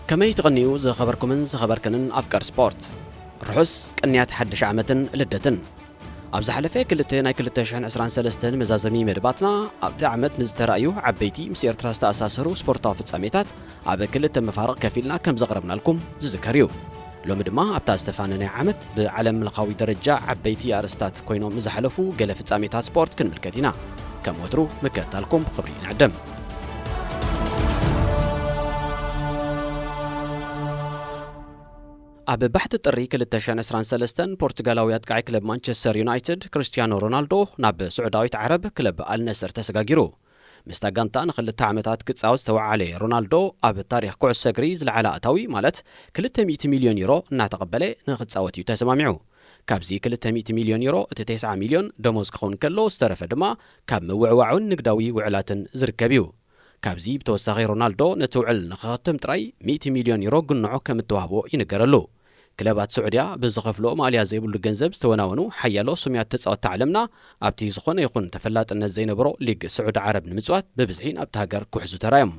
ከመይ ትቐንዩ ዝኸበርኩምን ዝኸበርክንን ኣፍቀር ስፖርት? ርሑስ ቅንያት ሓድሽ ዓመትን ልደትን። ኣብ ዝሓለፈ ክልተ ናይ ክልተ ሽሕን ዕስራን ሰለስተን መዛዘሚ መደባትና፣ ኣብቲ ዓመት ንዝተራእዩ ዓበይቲ ምስ ኤርትራ ዝተኣሳሰሩ ስፖርታዊ ፍጻሜታት ኣብ ክልተ መፋርቕ ከፊልና ከም ዘቕረብናልኩም ዝዝከር እዩ። ሎሚ ድማ ኣብታ ዝተፋነነ ዓመት ብዓለም ለኻዊ ደረጃ ዓበይቲ ኣርእስታት ኮይኖም ንዝሓለፉ ገለ ፍጻሜታት ስፖርት ክንምልከት ኢና። ከም ወትሩ ምክትታልኩም ብኽብሪ ንዕድም። ኣብ ባሕቲ ጥሪ ክልተ ሽሕን ዕስራን ሰለስተን ፖርቱጋላዊ ኣጥቃዒ ክለብ ማንቸስተር ዩናይትድ ክርስቲያኖ ሮናልዶ ናብ ስዑዳዊት ዓረብ ክለብ ኣልነስር ተሰጋጊሩ። ምስታ ጋንታ ንኽልተ ዓመታት ክጻወት ዝተወዓለ ሮናልዶ፣ ኣብ ታሪኽ ኩዕሶ እግሪ ዝለዓለ ኣታዊ ማለት ክልተ ሚእቲ ሚልዮን ዩሮ እናተቐበለ ንኽጻወት እዩ ተሰማሚዑ። ካብዚ ክልተ ሚእቲ ሚልዮን ዩሮ እቲ ተስዓ ሚልዮን ደሞዝ ክኸውን ከሎ፣ ዝተረፈ ድማ ካብ ምውዕዋዑን ንግዳዊ ውዕላትን ዝርከብ እዩ። ካብዚ ብተወሳኺ ሮናልዶ ነቲ ውዕል ንኽኸትም ጥራይ ሚእቲ ሚልዮን ዩሮ ግንዖ ከም እተዋህቦ ይንገረሉ። ክለባት ስዑድያ ብዝኸፍልኦ ማእለያ ዘይብሉ ገንዘብ ዝተወናወኑ ሓያሎ ስሙያት ተጻወትቲ ዓለምና ኣብቲ ዝኾነ ይኹን ተፈላጥነት ዘይነበሮ ሊግ ስዑዲ ዓረብ ንምጽዋት ብብዝሒ ናብቲ ሃገር ክውሕዙ ተራዮም።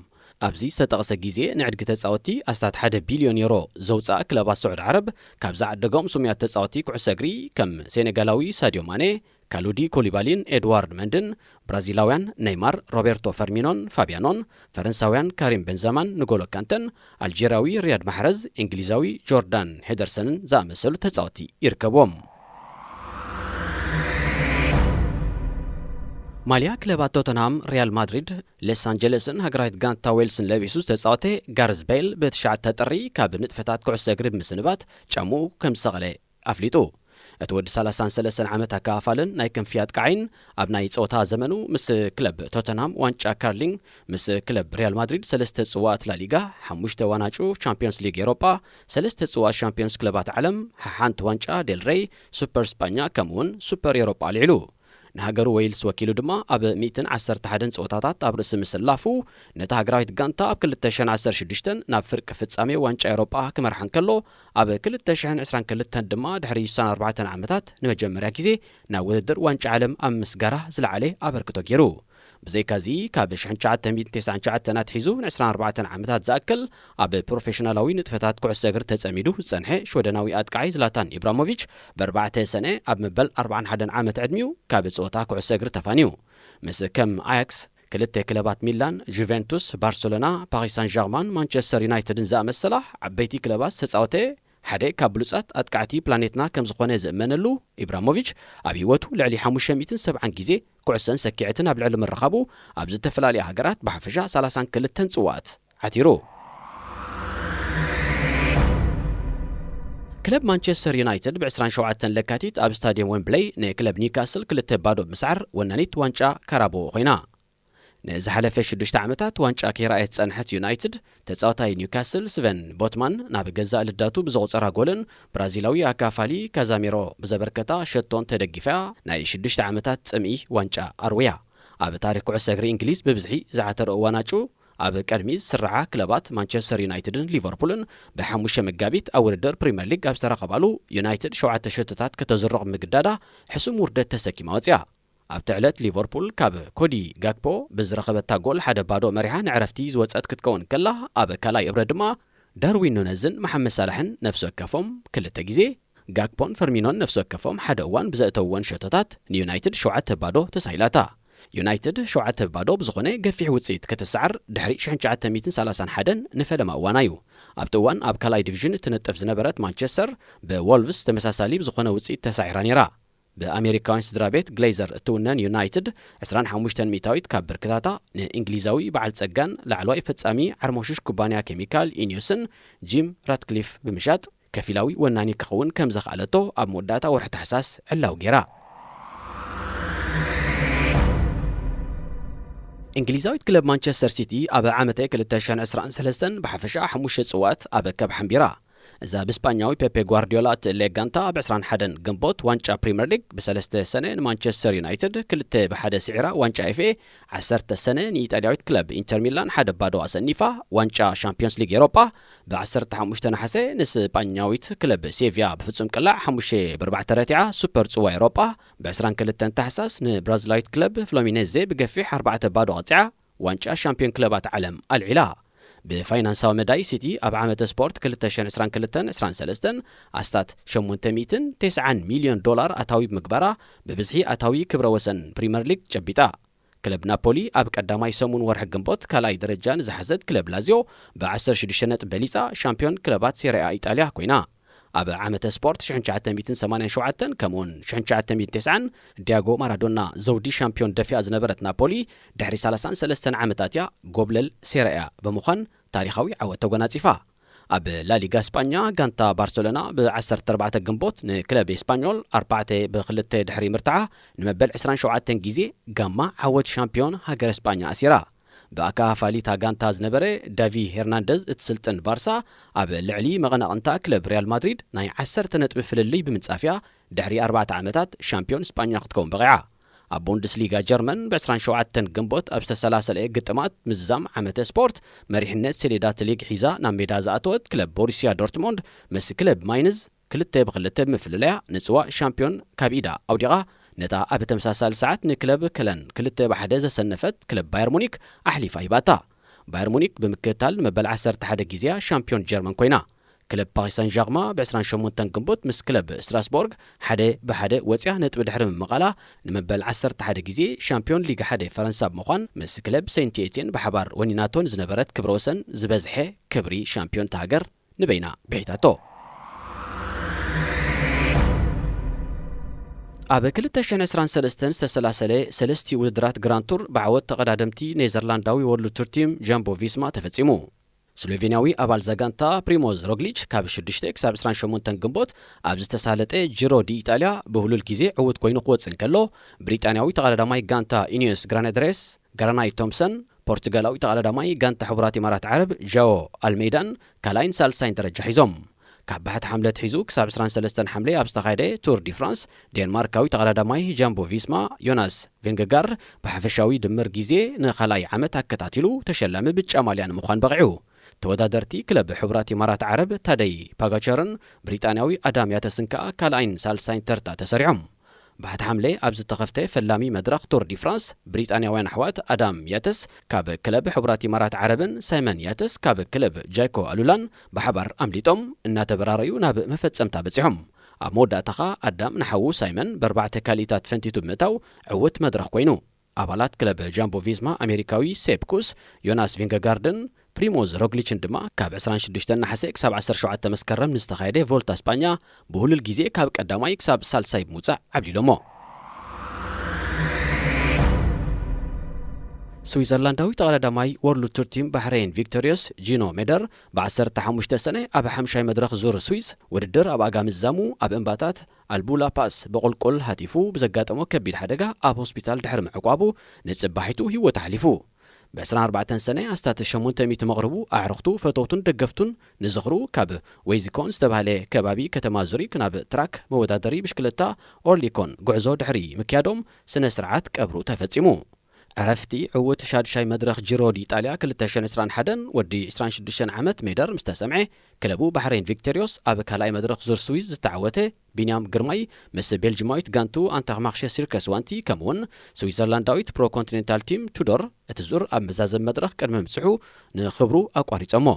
ኣብዚ ዝተጠቕሰ ግዜ ንዕድጊ ተጻወትቲ ኣስታት ሓደ ቢልዮን ዩሮ ዘውጽኣ ክለባት ስዑዲ ዓረብ ካብ ዝዓደጎም ስሙያት ተጻወትቲ ኩዕሶ እግሪ ከም ሴኔጋላዊ ሳድዮ ማኔ፣ ካሉዲ ኮሊባሊን ኤድዋርድ መንድን፣ ብራዚላውያን ኔይማር፣ ሮቤርቶ ፈርሚኖን ፋቢያኖን፣ ፈረንሳውያን ካሪም ቤንዘማን ንጎሎ ካንተን፣ ኣልጀርያዊ ሪያድ ማሕረዝ፣ እንግሊዛዊ ጆርዳን ሄደርሰንን ዝኣመሰሉ ተጻወትቲ ይርከብዎም። ማልያ ክለባት ቶተንሃም፣ ሪያል ማድሪድ፣ ሎስ ኣንጀለስን ሃገራዊት ጋንታ ዌልስን ለቢሱ ዝተጻወተ ጋርዝ ቤል ብትሽዓተ ጥሪ ካብ ንጥፈታት ኩዕሶ እግሪ ብምስንባት ጫምኡ ከም ዝሰቐለ ኣፍሊጡ። እቲ ወዲ ሰላሳን ሰለስተን ዓመት ኣከፋፋልን ናይ ክንፊ ኣጥቃዓይን ኣብ ናይ ጸወታ ዘመኑ ምስ ክለብ ቶተንሃም ዋንጫ ካርሊንግ፣ ምስ ክለብ ሪያል ማድሪድ ሰለስተ ጽዋኣት ላሊጋ፣ ሓሙሽተ ዋንጫ ቻምፒዮንስ ሊግ ኤሮጳ፣ ሰለስተ ጽዋኣት ሻምፒዮንስ ክለባት ዓለም፣ ሓሓንቲ ዋንጫ ዴል ሬይ፣ ሱፐር ስጳኛ ከምኡውን ሱፐር ኤሮጳ ኣልዒሉ። ንሃገሩ ዌልስ ወኪሉ ድማ ኣብ ሚእትን ዓሰርተ ሓደን ጸወታታት ኣብ ርእሲ ምስላፉ፣ ነታ ሃገራዊት ጋንታ ኣብ ክልተ ሽሕን ዓሰርተ ሽዱሽተን ናብ ፍርቂ ፍጻሜ ዋንጫ ኤውሮጳ ክመርሓ እንከሎ፣ ኣብ ክልተ ሽሕን ዕስራን ክልተን ድማ ድሕሪ ስሳን ኣርባዕተን ዓመታት ንመጀመርያ ግዜ ናብ ውድድር ዋንጫ ዓለም ኣብ ምስጋራ ዝለዓለ ኣበርክቶ ገይሩ። ብዘይካዚ፣ ካብ ሽሕን ትሽዓተ ሚእትን ተስዓን ትሽዓተን ኣትሒዙ ንዕስራን ኣርባዕተን ዓመታት ዝኣክል ኣብ ፕሮፌሽናላዊ ንጥፈታት ኩዕሶ እግሪ ተጸሚዱ ዝጸንሐ ሽወደናዊ ኣጥቃዓይ ዝላታን ኢብራሞቪች፣ ብኣርባዕተ ሰነ ኣብ መበል ኣርባዓን ሓደን ዓመት ዕድሚኡ ካብ ጸወታ ኩዕሶ እግሪ ተፋንዩ። ምስ ከም ኣያክስ፣ ክልተ ክለባት ሚላን፣ ጁቬንቱስ፣ ባርሰሎና፣ ፓሪስ ሳን ጀርማን፣ ማንቸስተር ዩናይትድን ዝኣመሰላ ዓበይቲ ክለባት ዝተጻወተ ሓደ ካብ ብሉጻት ኣጥቃዕቲ ፕላኔትና ከም ዝኾነ ዝእመነሉ ኢብራሞቪች፣ ኣብ ህይወቱ ልዕሊ ሓሙሽተ ሚእትን ሰብዓን ግዜ ኩዕሶን ሰኪዐትን ኣብ ልዕሊ ምርኻቡ፣ ኣብ ዝተፈላለያ ሃገራት ብሓፈሻ ሰላሳን ክልተን ጽዋኣት ዓቲሩ። ክለብ ማንቸስተር ዩናይትድ ብ ዕስራን ሸውዓተን ለካቲት ኣብ ስታድየም ዌምብለይ ንክለብ ኒውካስል ክልተ ባዶ ብምስዓር ወናኒት ዋንጫ ካራቦ ኮይና። ንዝሓለፈ ሽዱሽተ ዓመታት ዋንጫ ከይረኣየት ዝጸንሐት ዩናይትድ፣ ተጻዋታይ ኒውካስል ስቨን ቦትማን ናብ ገዛእ ልዳቱ ብዘቑጸራ ጎልን ብራዚላዊ ኣካፋሊ ካዛሚሮ ብዘበርከታ ሸቶን ተደጊፋ ናይ ሽዱሽተ ዓመታት ጽምኢ ዋንጫ ኣርውያ። ኣብ ታሪኽ ኩዕሶ እግሪ እንግሊዝ ብብዝሒ ዝዓተረኦ ዋንጫ ኣብ ቀድሚ ዝስርዓ ክለባት ማንቸስተር ዩናይትድን ሊቨርፑልን ብሓሙሽተ መጋቢት ኣብ ውድድር ፕሪምየር ሊግ ኣብ ዝተረኸባሉ፣ ዩናይትድ ሸውዓተ ሸቶታት ከተዝርቕ ምግዳዳ ሕሱም ውርደት ተሰኪማ ወጺኣ። ኣብቲ ዕለት ሊቨርፑል ካብ ኮዲ ጋክፖ ብዝረኸበታ ጎል ሓደ ባዶ መሪሓ ንዕረፍቲ ዝወጸት ክትከውን ከላ፣ ኣብ ካልኣይ እብረ ድማ ዳርዊን ኑነዝን መሓመድ ሳላሕን ነፍሲ ወከፎም ክልተ ግዜ፣ ጋክፖን ፈርሚኖን ነፍሲ ወከፎም ሓደ እዋን ብዘእተውወን ሸቶታት ንዩናይትድ ሸውዓተ ባዶ ተሳሂላታ። ዩናይትድ ሸውዓተ ባዶ ብዝኾነ ገፊሕ ውጽኢት ከተሰዓር ድሕሪ ሽሕን ትሽዓተ ሚእትን ሰላሳን ሓደን ንፈለማ እዋና እዩ። ኣብቲ እዋን ኣብ ካልኣይ ዲቪዥን እትነጥፍ ዝነበረት ማንቸስተር ብዎልቭስ ተመሳሳሊ ብዝኾነ ውጽኢት ተሳዒራ ነይራ። ብኣሜሪካውያን ስድራ ቤት ግሌዘር እትውነን ዩናይትድ ዕስራን ሓሙሽተን ሚእታዊት ካብ ብርክታታ ንእንግሊዛዊ በዓል ጸጋን ላዕለዋይ ፈጻሚ ዓርሞሽሽ ኩባንያ ኬሚካል ኢኒዮስን ጂም ራትክሊፍ ብምሻጥ ከፊላዊ ወናኒ ክኸውን ከም ዘኽኣለቶ ኣብ መወዳእታ ወርሒ ታሕሳስ ዕላዊ ገይራ። እንግሊዛዊት ክለብ ማንቸስተር ሲቲ ኣብ ዓመተ ክልተ ሽሕን ዕስራን ሰለስተን ብሓፈሻ ሓሙሽተ ጽዋት ኣብ ካብ ሓንቢራ። እዛ ብስጳኛዊ ፔፔ ጓርዲዮላ እትእለ ጋንታ ኣብ ዕስራን ሓደን ግንቦት ዋንጫ ፕሪምየር ሊግ ብሰለስተ ሰነ ንማንቸስተር ዩናይትድ ክልተ ብሓደ ስዒራ ዋንጫ ኤፍ ኤ፣ ዓሰርተ ሰነ ንኢጣልያዊት ክለብ ኢንተር ሚላን ሓደ ባዶ ኣሰኒፋ ዋንጫ ሻምፒዮንስ ሊግ ኤሮጳ፣ ብዓሰርተ ሓሙሽተ ነሓሰ ንስጳኛዊት ክለብ ሴቪያ ብፍጹም ቅላዕ ሓሙሽተ ብኣርባዕተ ረቲዓ ሱፐር ጽዋ ኤሮጳ፣ ብዕስራን ክልተን ታሕሳስ ንብራዚላዊት ክለብ ፍሎሚኔዜ ብገፊሕ ኣርባዕተ ባዶ ቐጺዓ ዋንጫ ሻምፒዮን ክለባት ዓለም ኣልዒላ። ብፋይናንሳዊ መዳይ፣ ሲቲ ኣብ ዓመተ ስፖርት ክልተ ሽሕን ዕስራን ክልተን ዕስራን ሰለስተን ኣስታት ሸሞንተ ሚእትን ተስዓን ሚልዮን ዶላር ኣታዊ ብምግባራ፣ ብብዝሒ ኣታዊ ክብረ ወሰን ፕሪምየር ሊግ ጨቢጣ። ክለብ ናፖሊ ኣብ ቀዳማይ ሰሙን ወርሒ ግንቦት ካልኣይ ደረጃ ንዝሓዘት ክለብ ላዚዮ ብ ዓሰርተ ሽዱሽተ ነጥቢ በሊጻ ሻምፒዮን ክለባት ሴሪኣ ኢጣልያ ኮይና። ኣብ ዓመተ ስፖርት ሽሕን ትሽዓተ ሚእትን ሰማንያን ሸውዓተን ከምኡውን ሽሕን ትሽዓተ ሚእትን ተስዓን ዲያጎ ማራዶና ዘውዲ ሻምፒዮን ደፊኣ ዝነበረት ናፖሊ፣ ድሕሪ ሰላሳን ሰለስተን ዓመታት እያ ጎብለል ሴሪኣ ብምዃን ታሪኻዊ ዓወት ተጎናጺፋ። ኣብ ላሊጋ ስጳኛ፣ ጋንታ ባርሰሎና ብ ዓሰርተ ኣርባዕተ ግንቦት ንክለብ ኤስፓኞል ኣርባዕተ ብ ክልተ ድሕሪ ምርትዓ፣ ንመበል ዕስራን ሸውዓተን ግዜ ጋማ ዓወት ሻምፒዮን ሃገረ ስጳኛ ኣሲራ። ብኣከፋፋሊታ ጋንታ ዝነበረ ዳቪ ሄርናንደዝ እትስልጥን ባርሳ፣ ኣብ ልዕሊ መቐናቕንታ ክለብ ሪያል ማድሪድ ናይ ዓሰርተ ነጥቢ ፍልልይ ብምንጻፍያ፣ ድሕሪ ኣርባዕተ ዓመታት ሻምፒዮን ስጳኛ ክትከውን በቒዓ። ኣብ ቡንደስሊጋ ጀርመን፣ ብ ዕስራን ሸውዓተን ግንቦት ኣብ ዝተሰላሰለ ግጥማት ምዝዛም ዓመተ ስፖርት፣ መሪሕነት ሴሌዳት ሊግ ሒዛ ናብ ሜዳ ዝኣተወት ክለብ ቦሩስያ ዶርትሞንድ፣ ምስ ክለብ ማይንዝ ክልተ ብ ክልተ ብምፍልላያ፣ ንጽዋ ሻምፒዮን ካብ ኢዳ ኣውዲቓ፣ ነታ ኣብ ተመሳሳሊ ሰዓት ንክለብ ከለን ክልተ ብ ሓደ ዘሰነፈት ክለብ ባየር ሙኒክ ኣሕሊፋ ሂባታ። ባየር ሙኒክ ብምክትታል ንመበል ዓሰርተ ሓደ ግዜያ ሻምፒዮን ጀርመን ኮይና። ክለብ ፓሪስ ሳን ዣርማ ብ ዕስራን ሸሞንተን ግንቦት ምስ ክለብ ስትራስቦርግ ሓደ ብ ሓደ ወጽያ ነጥቢ ድሕሪ ምምቓላ፣ ንመበል ዓሰርተ ሓደ ግዜ ሻምፒዮን ሊግ ሓደ ፈረንሳ ብምዃን፣ ምስ ክለብ ሴንት ኤቲየን ብሓባር ወኒናቶ ንዝነበረት ክብረ ወሰን ዝበዝሐ ክብሪ ሻምፒዮን እታ ሃገር ንበይና ብሒታቶ። ኣብ ክልተ ሽሕን ዕስራን ሰለስተን ዝተሰላሰለ ሰለስቲ ውድድራት ግራንድ ቱር ብዓወት ተቐዳደምቲ ኔዘርላንዳዊ ወርልድ ቱር ቲም ጃምቦ ቪስማ ተፈጺሙ። ስሎቬንያዊ ኣባል ዛጋንታ ፕሪሞዝ ሮግሊች ካብ ሽዱሽተ ክሳብ ዕስራን ሸሞንተን ግንቦት ኣብ ዝተሳለጠ ጂሮ ዲ ኢጣልያ ብህሉል ግዜ ዕዉት ኮይኑ ክወጽእ እንከሎ፣ ብሪጣንያዊ ተቐዳዳማይ ጋንታ ኢኒዮስ ግራናድሬስ ግራናይ ቶምሰን፣ ፖርቱጋላዊ ተቐዳዳማይ ጋንታ ሕቡራት ኢማራት ዓረብ ጃዎ ኣልሜይዳን ካልኣይን ሳልሳይን ደረጃ ሒዞም። ካብ ባሕቲ ሓምለ ኣትሒዙ ክሳብ ዕስራን ሰለስተን ሓምለ ኣብ ዝተኻየደ ቱር ዲ ፍራንስ፣ ዴንማርካዊ ተቐዳዳማይ ጃምቦ ቪስማ ዮናስ ቬንገጋርድ ብሓፈሻዊ ድምር ግዜ ንኻልኣይ ዓመት ኣከታቲሉ ተሸላሚ ብጫ ማልያ ንምዃን በቒዑ። ተወዳደርቲ ክለብ ሕቡራት ኢማራት ዓረብ ታደይ ፓጋቸርን ብሪጣንያዊ ኣዳም ያተስን ከኣ ካልኣይን ሳልሳይን ተርታ ተሰሪዖም። ባሕቲ ሓምለ ኣብ ዝተኸፍተ ፈላሚ መድረኽ ቱር ዲ ፍራንስ፣ ብሪጣንያውያን ኣሕዋት ኣዳም ያተስ ካብ ክለብ ሕቡራት ኢማራት ዓረብን ሳይመን ያተስ ካብ ክለብ ጃይኮ ኣሉላን ብሓባር ኣምሊጦም እናተበራረዩ ናብ መፈጸምታ በጺሖም። ኣብ መወዳእታ ኸኣ ኣዳም ንሓዉ ሳይመን ብኣርባዕተ ካልኢታት ፈንቲቱ ብምእታው ዕዉት መድረኽ ኮይኑ። ኣባላት ክለብ ጃምቦ ቪስማ ኣሜሪካዊ ሴፕ ኩስ፣ ዮናስ ቪንገጋርድን ፕሪሞዝ ሮግሊችን ድማ ካብ ዕስራን ሽዱሽተን ነሓሰ ክሳብ ዓሰርተ ሸውዓተ መስከረም ንዝተኻየደ ቮልታ ስጳኛ ብህሉል ግዜ ካብ ቀዳማይ ክሳብ ሳልሳይ ብምውጻእ ዓብሊሎሞ። ስዊዘርላንዳዊ ተቐዳዳማይ ወርልድ ቱር ቲም ባሕረይን ቪክቶሪዮስ ጂኖ ሜደር ብ ዓሰርተ ሓሙሽተ ሰነ ኣብ ሓምሻይ መድረኽ ዙር ስዊዝ ውድድር ኣብ ኣጋ ምዝዛሙ ኣብ እምባታት ኣልቡላ ፓስ ብቑልቁል ሃቲፉ ብዘጋጠሞ ከቢድ ሓደጋ ኣብ ሆስፒታል ድሕሪ ምዕቋቡ ንጽባሒቱ ህይወቱ ኣሕሊፉ። ብ ዕስራን ኣርባዕተን ሰነ ኣስታት ሸሞንተ ሚእቲ መቕርቡ ኣዕሩኽቱ፣ ፈተውቱን ደገፍቱን ንዝኽሩ ካብ ዌይዚኮን ዝተባህለ ከባቢ ከተማ ዙሪክ ናብ ትራክ መወዳደሪ ብሽክለታ ኦርሊኮን ጉዕዞ ድሕሪ ምክያዶም ስነ ስርዓት ቀብሩ ተፈጺሙ። ዕረፍቲ ዕዉት ሻድሻይ መድረኽ ጂሮ ዲጣልያ ክልተ ሽሕን ዕስራን ሓደን ወዲ ዕስራን ሽዱሽተን ዓመት ሜደር ምስ ተሰምዐ፣ ክለቡ ባሕሬን ቪክቶሪዮስ ኣብ ካልኣይ መድረኽ ዙር ስዊዝ ዝተዓወተ ቢንያም ግርማይ ምስ ቤልጅማዊት ጋንቱ ኣንታክማክሸ ሲርከስ ዋንቲ፣ ከምኡውን ስዊዘርላንዳዊት ፕሮ ኮንቲኔንታል ቲም ቱዶር እቲ ዙር ኣብ መዛዘም መድረኽ ቅድሚ ምብጽሑ ንኽብሩ ኣቋሪጾሞ።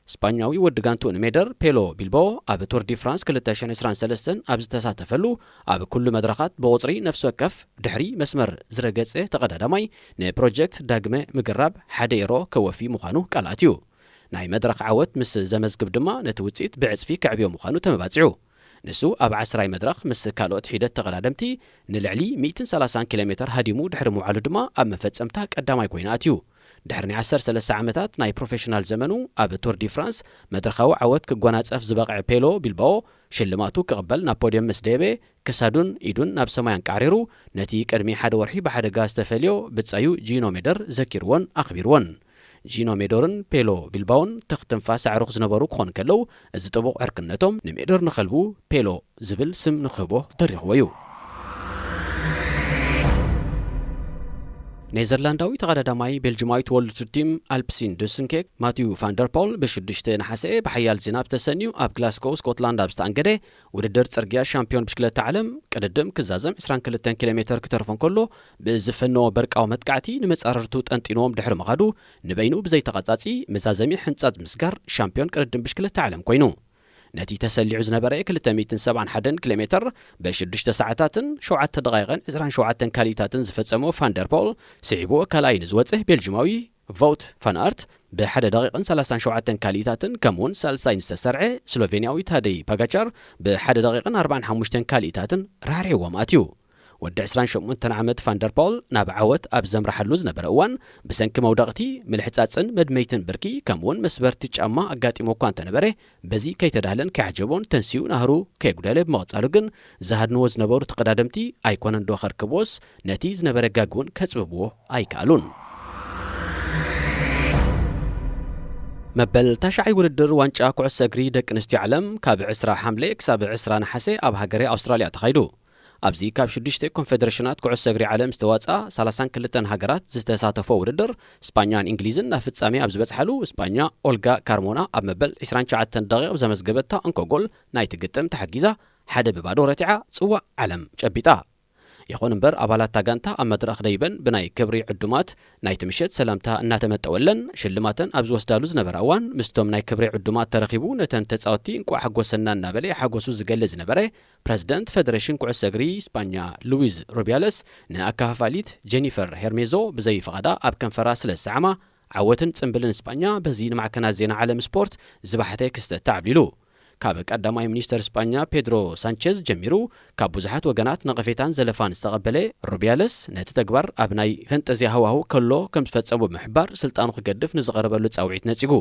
ስጳኛዊ ወዲ ጋንቱ ንሜደር ፔሎ ቢልባኦ ኣብ ቱር ዲ ፍራንስ ክልተ ሽሕን ዕስራን ሰለስተን ኣብ ዝተሳተፈሉ፣ ኣብ ኩሉ መድረኻት ብቑጽሪ ነፍሲ ወከፍ ድሕሪ መስመር ዝረገጸ ተቐዳዳማይ ንፕሮጀክት ዳግመ ምግራብ ሓደ ኤሮ ከወፊ ምዃኑ ቃል ኣትዩ። ናይ መድረኽ ዓወት ምስ ዘመዝግብ ድማ ነቲ ውጽኢት ብዕጽፊ ከዕብዮ ምዃኑ ተመባጺዑ። ንሱ ኣብ ዓስራይ መድረኽ ምስ ካልኦት ሒደት ተቐዳደምቲ ንልዕሊ ሚእትን ሰላሳን ኪሎ ሜተር ሃዲሙ ድሕሪ ምውዓሉ ድማ ኣብ መፈጸምታ ቀዳማይ ኮይኑ ኣትዩ። ድሕሪ ናይ ዓሰርተ ሰለስተ ዓመታት ናይ ፕሮፌሽናል ዘመኑ ኣብ ቱር ዲ ፍራንስ መድረኻዊ ዓወት ክጎናጸፍ ዝበቕዐ ፔሎ ቢልባኦ ሽልማቱ ክቕበል ናብ ፖድየም ምስ ደየበ፣ ክሳዱን ኢዱን ናብ ሰማይ ኣንቃዕሪሩ፣ ነቲ ቅድሚ ሓደ ወርሒ ብሓደጋ ዝተፈልዮ ብጻዩ ጂኖ ሜደር ዘኪርዎን ኣኽቢርዎን። ጂኖ ሜዶርን ፔሎ ቢልባውን ትኽ ትንፋስ ኣዕሩኽ ዝነበሩ ክኾኑ ከለዉ፣ እዚ ጥቡቕ ዕርክነቶም ንሜዶር ንኸልቡ ፔሎ ዝብል ስም ንኽህቦ ደሪኽዎ እዩ። ኔዘርላንዳዊ ተቐዳዳማይ ቤልጅማዊ ተወልድቱ ቲም ኣልፕሲን ዱስንኬክ ማቲዩ ፋንደርፖል ብሽዱሽተ ነሓሰ ብሓያል ዝናብ ተሰንዩ ኣብ ግላስጎ ስኮትላንድ ኣብ ዝተኣንገደ ውድድር ጽርግያ ሻምፒዮን ብሽክለታ ዓለም ቅድድም ክዛዘም ዕስራን ክልተን ኪሎ ሜተር ክተርፎ እንከሎ፣ ብዝፈነዎ በርቃዊ መጥቃዕቲ ንመጻረርቱ ጠንጢንዎም ድሕሪ ምኻዱ፣ ንበይኑ ብዘይተቐጻጺ መዛዘሚ ሕንጻጽ ምስጋር ሻምፒዮን ቅድድም ብሽክለታ ዓለም ኮይኑ። ነቲ ተሰሊዑ ዝነበረ ክልተ ሚእትን ሰብዓን ሓደን ኪሎ ሜተር ብሽዱሽተ ሰዓታትን ሸውዓተ ደቓይቕን ዕስራን ሸውዓተን ካልኢታትን ዝፈጸሞ ፋንደርፖል፣ ስዒቡ ካልኣይ ንዝወጸ ቤልጅማዊ ቮውት ፋን ኣርት ብሓደ ደቂቕን ሰላሳን ሸውዓተን ካልኢታትን፣ ከምኡውን ሳልሳይ ንዝተሰርዐ ስሎቬንያዊ ታደይ ፓጋቻር ብሓደ ደቂቕን ኣርባዓን ሓሙሽተን ካልኢታትን ራሕሪሕዎም ኣትዩ። ወዲ ዕስራን ሸሞንተን ዓመት ፋንደርፖል ናብ ዓወት ኣብ ዘምርሓሉ ዝነበረ እዋን፣ ብሰንኪ መውደቕቲ፣ ምልሕጻጽን መድመይትን ብርኪ፣ ከምኡውን መስበርቲ ጫማ ኣጋጢሞ እኳ እንተነበረ፣ በዚ ከይተዳህለን ከይዓጀቦን ተንሲኡ ናህሩ ከየጉደለ ብምቕጻሉ ግን፣ ዝሃድንዎ ዝነበሩ ተቐዳደምቲ ኣይኮነን ዶ ከርክብዎስ፣ ነቲ ዝነበረ ጋግ እውን ከጽብብዎ ኣይከኣሉን። መበል ታሽዓይ ውድድር ዋንጫ ኩዕሶ እግሪ ደቂ ኣንስትዮ ዓለም ካብ ዕስራ ሓምለ ክሳብ ዕስራ ነሓሰ ኣብ ሃገረ ኣውስትራልያ ተኻይዱ። ኣብዚ ካብ ሽዱሽተ ኮንፌደሬሽናት ኩዕሶ እግሪ ዓለም ዝተዋጽኣ ሰላሳን ክልተን ሃገራት ዝተሳተፎ ውድድር፣ ስጳኛን እንግሊዝን ናብ ፍጻሜ ኣብ ዝበጽሓሉ፣ ስጳኛ ኦልጋ ካርሞና ኣብ መበል ዕስራን ትሽዓተን ደቂቕ ብዘመዝገበታ እንኮ ጎል ናይቲ ግጥም ተሓጊዛ ሓደ ብባዶ ረቲዓ ጽዋእ ዓለም ጨቢጣ። ይኹን እምበር፣ ኣባላት እታ ጋንታ ኣብ መድረኽ ደይበን ብናይ ክብሪ ዕዱማት ናይቲ ምሸት ሰላምታ እናተመጠወለን፣ ሽልማተን ኣብ ዝወስዳሉ ዝነበራ እዋን፣ ምስቶም ናይ ክብሪ ዕዱማት ተረኺቡ ነተን ተጻወትቲ እንቋዕ ሓጎሰና እናበለ ሓጎሱ ዝገልጽ ዝነበረ ፕረዚደንት ፈደሬሽን ኩዕሶ እግሪ ስጳኛ ሉዊዝ ሩቢያለስ፣ ንኣከፋፋሊት ጀኒፈር ሄርሜዞ ብዘይ ፍቓዳ ኣብ ከንፈራ ስለ ዝሰዓማ፣ ዓወትን ጽምብልን ስጳኛ በዚ ንማዕከናት ዜና ዓለም ስፖርት ዝበሕተ ክስተት ተዓብሊሉ። ካብ ቀዳማይ ሚኒስተር ስጳኛ ፔድሮ ሳንቸዝ ጀሚሩ፣ ካብ ብዙሓት ወገናት ነቐፌታን ዘለፋን ዝተቐበለ ሩቢያለስ፣ ነቲ ተግባር ኣብ ናይ ፈንጠዝያ ሃዋህው ከሎ ከም ዝፈጸሞ ብምሕባር፣ ስልጣኑ ክገድፍ ንዝቐረበሉ ጻውዒት ነጺጉ።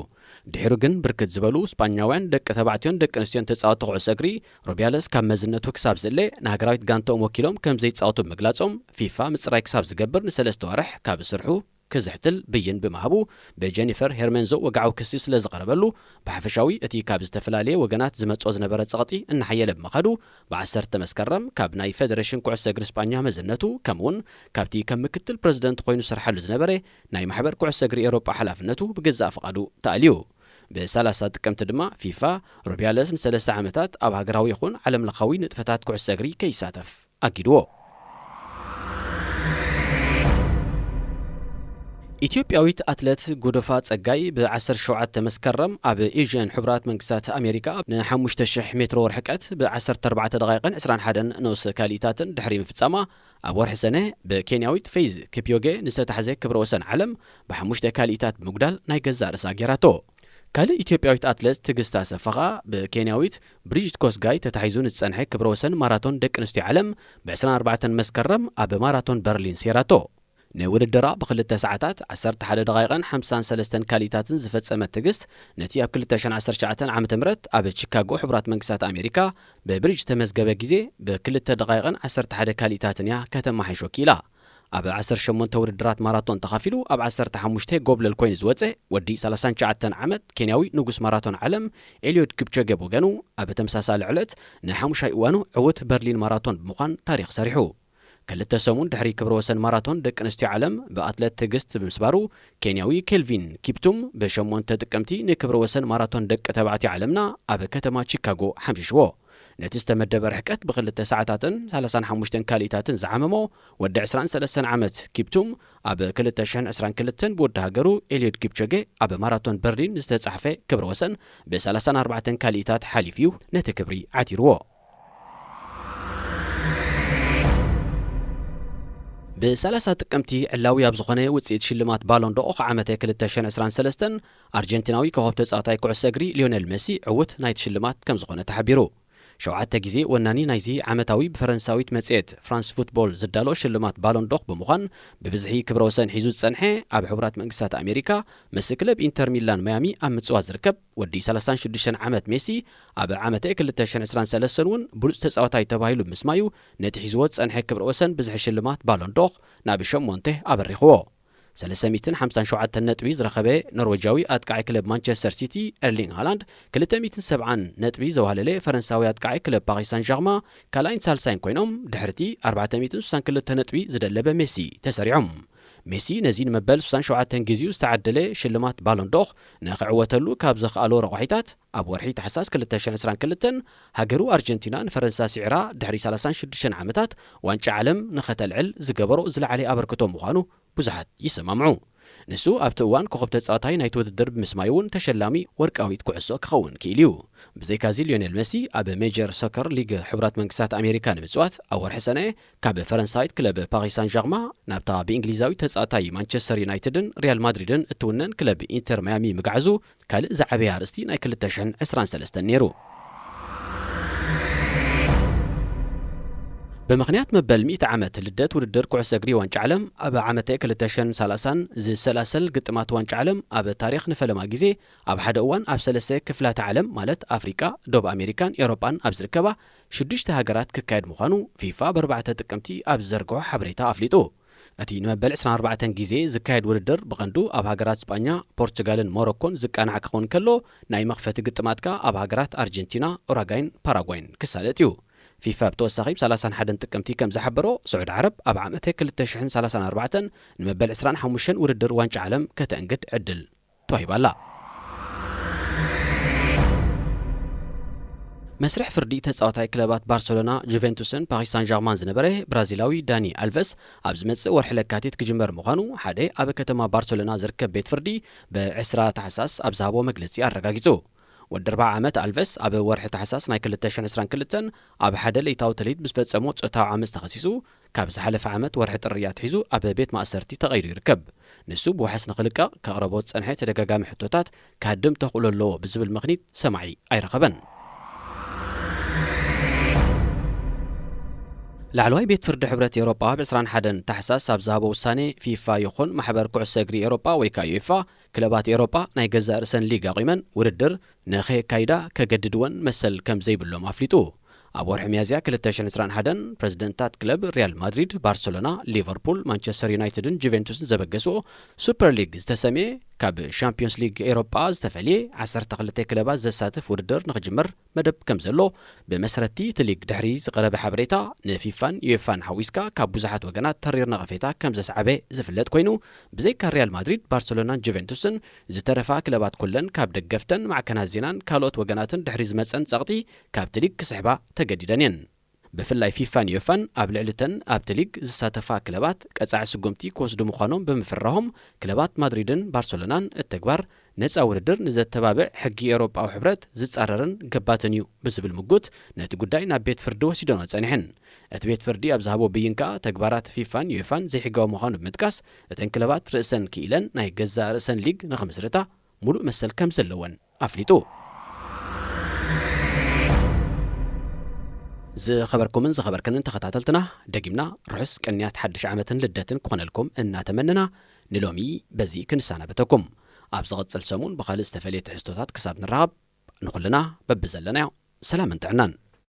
ድሒሩ ግን ብርክት ዝበሉ ስጳኛውያን ደቂ ተባዕትዮን ደቂ ኣንስትዮን ተጻወትቲ ኩዕሶ እግሪ፣ ሩቢያለስ ካብ መዝነቱ ክሳብ ዝእለ፣ ንሃገራዊት ጋንታኦም ወኪሎም ከም ዘይጻወቱ ብምግላጾም፣ ፊፋ ምጽራይ ክሳብ ዝገብር ንሰለስተ ዋርሕ ካብ ስርሑ ክዝሕትል ብይን ብምሃቡ፣ ብጀኒፈር ሄርሜንዞ ወግዓዊ ክሲ ስለ ዝቐረበሉ፣ ብሓፈሻዊ እቲ ካብ ዝተፈላለየ ወገናት ዝመጽኦ ዝነበረ ጸቕጢ እናሓየለ ብምኻዱ፣ ብዓሰርተ መስከረም ካብ ናይ ፈደሬሽን ኩዕሶ እግሪ ስጳኛ መዝነቱ፣ ከምኡውን ካብቲ ከም ምክትል ፕረዚደንት ኮይኑ ዝሰርሓሉ ዝነበረ ናይ ማሕበር ኩዕሶ እግሪ ኤውሮጳ ሓላፍነቱ ብገዛእ ፍቓዱ ተኣልዩ። ብሰላሳ ጥቅምቲ ድማ ፊፋ፣ ሩቢያለስ ንሰለስተ ዓመታት ኣብ ሃገራዊ ይኹን ዓለምለኻዊ ንጥፈታት ኩዕሶ እግሪ ከይሳተፍ ኣጊድዎ። ኢትዮጵያዊት ኣትለት ጉደፋ ጸጋይ ብ ዓሰርተ ሸውዓተ መስከረም ኣብ ኤዥያን ሕቡራት መንግስታት ኣሜሪካ ንሓሙሽተ ሽሕ ሜትሮ ርሕቀት ብ ዓሰርተ ኣርባዕተ ደቓይቕን ዕስራን ሓደን ንኡስ ካልኢታትን ድሕሪ ምፍጻማ፣ ኣብ ወርሒ ሰነ ብኬንያዊት ፌዝ ኪፕዮጌ ንዝተታሕዘ ክብረ ወሰን ዓለም ብሓሙሽተ ካልኢታት ብምጉዳል ናይ ገዛእ ርእሳ ገይራቶ። ካልእ ኢትዮጵያዊት ኣትለት ትዕግስት ኣሰፋ ኸኣ ብኬንያዊት ብሪጅት ኮስጋይ ተታሒዙ ንዝጸንሐ ክብረ ወሰን ማራቶን ደቂ ኣንስትዮ ዓለም ብ ዕስራን ኣርባዕተን መስከረም ኣብ ማራቶን በርሊን ሰይራቶ። ንውድድራ ብክልተ ሰዓታት፣ ዓሰርተ ሓደ ደቓይቕን ሓምሳን ሰለስተን ካልኢታትን ዝፈጸመት ትዕግስት፣ ነቲ ኣብ ክልተ ሽሕን ዓሰርተ ትሽዓተን ዓመተ ምህረት ኣብ ቺካጎ ሕቡራት መንግስታት ኣሜሪካ ብብሪጅ ዝተመዝገበ ግዜ ብክልተ ደቓይቕን ዓሰርተ ሓደ ካልኢታትን እያ ከተመሓይሾ ክኢላ። ኣብ ዓሰርተ ሸሞንተ ውድድራት ማራቶን ተኻፊሉ ኣብ ዓሰርተ ሓሙሽተ ጎብለል ኮይኑ ዝወጸ ወዲ ሰላሳን ትሽዓተን ዓመት ኬንያዊ ንጉስ ማራቶን ዓለም ኤልዮድ ኪፕቾጌ ብወገኑ፣ ኣብ ተመሳሳሊ ዕለት ንሓሙሻይ እዋኑ ዕዉት በርሊን ማራቶን ብምዃን ታሪኽ ሰሪሑ። ክልተ ሰሙን ድሕሪ ክብረ ወሰን ማራቶን ደቂ ኣንስትዮ ዓለም ብኣትለት ትዕግስት ብምስባሩ፣ ኬንያዊ ኬልቪን ኪፕቱም ብሸሞንተ ጥቅምቲ ንክብረ ወሰን ማራቶን ደቂ ተባዕትዮ ዓለምና ኣብ ከተማ ቺካጎ ሓምሺሽዎ። ነቲ ዝተመደበ ርሕቀት ብክልተ ሰዓታትን ሰላሳን ሓሙሽተን ካልኢታትን ዝዓመሞ ወዲ ዕስራን ሰለስተን ዓመት ኪፕቱም፣ ኣብ ክልተ ሽሕን ዕስራን ክልተን ብወዲ ሃገሩ ኤልዮድ ኪፕቾጌ ኣብ ማራቶን በርሊን ዝተጻሕፈ ክብረ ወሰን ብሰላሳን ኣርባዕተን ካልኢታት ሓሊፉ እዩ ነቲ ክብሪ ዓቲርዎ። ብሰላሳ ጥቅምቲ ዕላዊ ኣብ ዝኾነ ውጽኢት ሽልማት ባሎን ዶር ዓመተ ክልተ ሽሕን ዕስራን ሰለስተን፣ ኣርጀንቲናዊ ኮኸብ ተጻዋታይ ኩዕሶ እግሪ ሊዮኔል ሜሲ ዕዉት ናይቲ ሽልማት ከም ዝኾነ ተሓቢሩ። ሸውዓተ ግዜ ወናኒ ናይዚ ዓመታዊ ብፈረንሳዊት መጽሔት ፍራንስ ፉትቦል ዝዳሎ ሽልማት ባሎን ዶር ብምዃን፣ ብብዝሒ ክብረ ወሰን ሒዙ ዝጸንሐ፣ ኣብ ሕቡራት መንግስታት ኣሜሪካ ምስ ክለብ ኢንተር ሚላን ማያሚ ኣብ ምጽዋት ዝርከብ ወዲ ሰላሳን ሽዱሽተን ዓመት ሜሲ፣ ኣብ ዓመተ ክልተ ሽሕን ዕስራን ሰለስተን እውን ብሉጽ ተጻዋታይ ተባሂሉ ብምስማዩ፣ ነቲ ሒዝዎ ዝጸንሐ ክብረ ወሰን ብዝሒ ሽልማት ባሎን ዶር ናብ ሸሞንተ ኣበሪኽዎ። ሰለስተ ሚእትን ሓምሳን ሸውዓተን ነጥቢ ዝረኸበ ኖርዌጃዊ ኣጥቃዒ ክለብ ማንቸስተር ሲቲ ኤርሊንግ ሃላንድ፣ ክልተ ሚእትን ሰብዓን ነጥቢ ዘዋህለለ ፈረንሳዊ ኣጥቃዒ ክለብ ፓሪስ ሳን ጀርማ ካልኣይን ሳልሳይን ኮይኖም፣ ድሕርቲ ኣርባዕተ ሚእትን ስሳን ክልተ ነጥቢ ዝደለበ ሜሲ ተሰሪዖም። ሜሲ ነዚ ንመበል ስሳን ሸውዓተን ግዜኡ ዝተዓደለ ሽልማት ባሎን ዶር ንኽዕወተሉ ካብ ዘኽኣሎ ረቋሒታት፣ ኣብ ወርሒ ታሕሳስ ክልተ ሽሕን ዕስራን ክልተን ሃገሩ ኣርጀንቲና ንፈረንሳ ስዒራ ድሕሪ ሰላሳን ሽዱሽተን ዓመታት ዋንጫ ዓለም ንኸተልዕል ዝገበሮ ዝለዓለ ኣበርክቶ ምዃኑ ብዙሓት ይሰማምዑ። ንሱ ኣብቲ እዋን ኮኸብ ተጻዋታይ ናይቲ ውድድር ብምስማይ እውን ተሸላሚ ወርቃዊት ኩዕሶ ክኸውን ክኢሉ እዩ። ብዘይካዚ ሊዮኔል መሲ ኣብ ሜጀር ሶከር ሊግ ሕቡራት መንግስታት ኣሜሪካ ንምጽዋት ኣብ ወርሒ ሰነ ካብ ፈረንሳዊት ክለብ ፓሪስ ሳን ጀርማ ናብታ ብእንግሊዛዊ ተጻዋታይ ማንቸስተር ዩናይትድን ሪያል ማድሪድን እትውነን ክለብ ኢንተር ማያሚ ምግዓዙ ካልእ ዝዓበየ ኣርእስቲ ናይ ክልተ ሽሕን ዕስራን ሰለስተን ነይሩ። ብምኽንያት መበል ሚእቲ ዓመት ልደት ውድድር ኩዕሶ እግሪ ዋንጫ ዓለም ኣብ ዓመተ ክልተ ሽሕን ሰላሳን ዝሰላሰል ግጥማት ዋንጫ ዓለም ኣብ ታሪኽ ንፈለማ ግዜ ኣብ ሓደ እዋን ኣብ ሰለስተ ክፍላተ ዓለም ማለት ኣፍሪቃ፣ ዶብ ኣሜሪካን ኤውሮጳን ኣብ ዝርከባ ሽዱሽተ ሃገራት ክካየድ ምዃኑ ፊፋ ብኣርባዕተ ጥቅምቲ ኣብ ዝዘርግሖ ሓበሬታ ኣፍሊጡ። እቲ ንመበል ዕስራን ኣርባዕተን ግዜ ዝካየድ ውድድር ብቐንዱ ኣብ ሃገራት ስጳኛ፣ ፖርቹጋልን ሞሮኮን ዝቃናዕ ክኸውን ከሎ፣ ናይ መኽፈቲ ግጥማት ከኣ ኣብ ሃገራት ኣርጀንቲና፣ ኡራጋይን ፓራጓይን ክሳለጥ እዩ። ፊፋ ብተወሳኺ ብ ሰላሳን ሓደን ጥቅምቲ ከም ዝሓበሮ፣ ስዑድ ዓረብ ኣብ ዓመተ ክልተ ሽሕን ሰላሳን ኣርባዕተን ንመበል ዕስራን ሓሙሽተን ውድድር ዋንጫ ዓለም ከተእንግድ ዕድል ተዋሂባላ። መስርሕ ፍርዲ ተጻዋታይ ክለባት ባርሰሎና፣ ጁቬንቱስን ፓሪስ ሳን ጀርማን ዝነበረ ብራዚላዊ ዳኒ ኣልቨስ ኣብ ዝመጽእ ወርሒ ለካቲት ክጅመር ምዃኑ ሓደ ኣብ ከተማ ባርሰሎና ዝርከብ ቤት ፍርዲ ብዕስራ ታሕሳስ ኣብ ዝሃቦ መግለጺ ኣረጋጊጹ። ወዲ ኣርብዓ ዓመት ኣልቨስ ኣብ ወርሒ ታሕሳስ ናይ ክልተ ሽሕን ዕስራን ክልተን ኣብ ሓደ ለይታዊ ትልሂት ብዝፈጸሞ ጾታዊ ዓመጽ ተኸሲሱ ካብ ዝሓለፈ ዓመት ወርሒ ጥሪ ኣትሒዙ ኣብ ቤት ማእሰርቲ ተቐይዱ ይርከብ። ንሱ ብዋሕስ ንኽልቀቕ ከቕረቦ ዝጸንሐ ተደጋጋሚ ሕቶታት ክሃድም ተኽእሎ ኣለዎ ብዝብል ምኽኒት ሰማዒ ኣይረኸበን። ላዕለዋይ ቤት ፍርዲ ሕብረት ኤውሮጳ ብ ዕስራን ሓደን ታሕሳስ ኣብ ዝሃቦ ውሳኔ፣ ፊፋ ይኹን ማሕበር ኩዕሶ እግሪ ኤውሮጳ ወይ ከኣ ዩኤፋ ክለባት ኤውሮጳ ናይ ገዛእ ርእሰን ሊግ ኣቑመን ውድድር ንኸየካይዳ ከገድድወን መሰል ከም ዘይብሎም ኣፍሊጡ። ኣብ ወርሒ ሚያዝያ ክልተ ሽሕን ዕስራን ሓደን ፕረዚደንታት ክለብ ሪያል ማድሪድ፣ ባርሰሎና፣ ሊቨርፑል፣ ማንቸስተር ዩናይትድን ጁቬንቱስን ዘበገስዎ ሱፐር ሊግ ዝተሰምየ ካብ ሻምፒዮንስ ሊግ ኤውሮጳ ዝተፈልየ ዓሰርተ ክልተ ክለባት ዘሳትፍ ውድድር ንኽጅመር መደብ ከም ዘሎ ብመስረቲ እቲ ሊግ ድሕሪ ዝቐረበ ሓበሬታ ንፊፋን ዩኤፋን ሓዊስካ ካብ ብዙሓት ወገናት ተሪር ነቐፌታ ከም ዘስዓበ ዝፍለጥ ኮይኑ፣ ብዘይካ ሪያል ማድሪድ፣ ባርሰሎናን ጁቬንቱስን ዝተረፋ ክለባት ኩለን ካብ ደገፍተን ማዕከናት ዜናን ካልኦት ወገናትን ድሕሪ ዝመጸን ጸቕጢ ካብቲ ሊግ ክስሕባ ተገዲደን እየን። ብፍላይ ፊፋን ዩኤፋን ኣብ ልዕሊ እተን ኣብቲ ሊግ ዝሳተፋ ክለባት ቀጻዒ ስጉምቲ ክወስዱ ምዃኖም ብምፍርራሆም፣ ክለባት ማድሪድን ባርሰሎናን እቲ ተግባር ነጻ ውድድር ንዘተባብዕ ሕጊ ኤውሮጳዊ ሕብረት ዝጻረርን ገባትን እዩ ብዝብል ምጉት ነቲ ጉዳይ ናብ ቤት ፍርዲ ወሲደንኦ ጸኒሐን። እቲ ቤት ፍርዲ ኣብ ዝሃቦ ብይን ከኣ ተግባራት ፊፋን ዩኤፋን ዘይሕጋዊ ምዃኑ ብምጥቃስ፣ እተን ክለባት ርእሰን ክኢለን ናይ ገዛእ ርእሰን ሊግ ንኽምስርታ ሙሉእ መሰል ከም ዘለወን ኣፍሊጡ። ዝኸበርኩምን ዝኸበርክንን ተኸታተልትና፣ ደጊምና ርሑስ ቅንያት ሓድሽ ዓመትን ልደትን ክኾነልኩም እናተመነና፣ ንሎሚ በዚ ክንሰናበተኩም። ኣብ ዝቕጽል ሰሙን ብኻልእ ዝተፈልየ ትሕዝቶታት ክሳብ ንራኸብ፣ ንኹልና በብዘለናዮ ሰላምን ጥዕናን።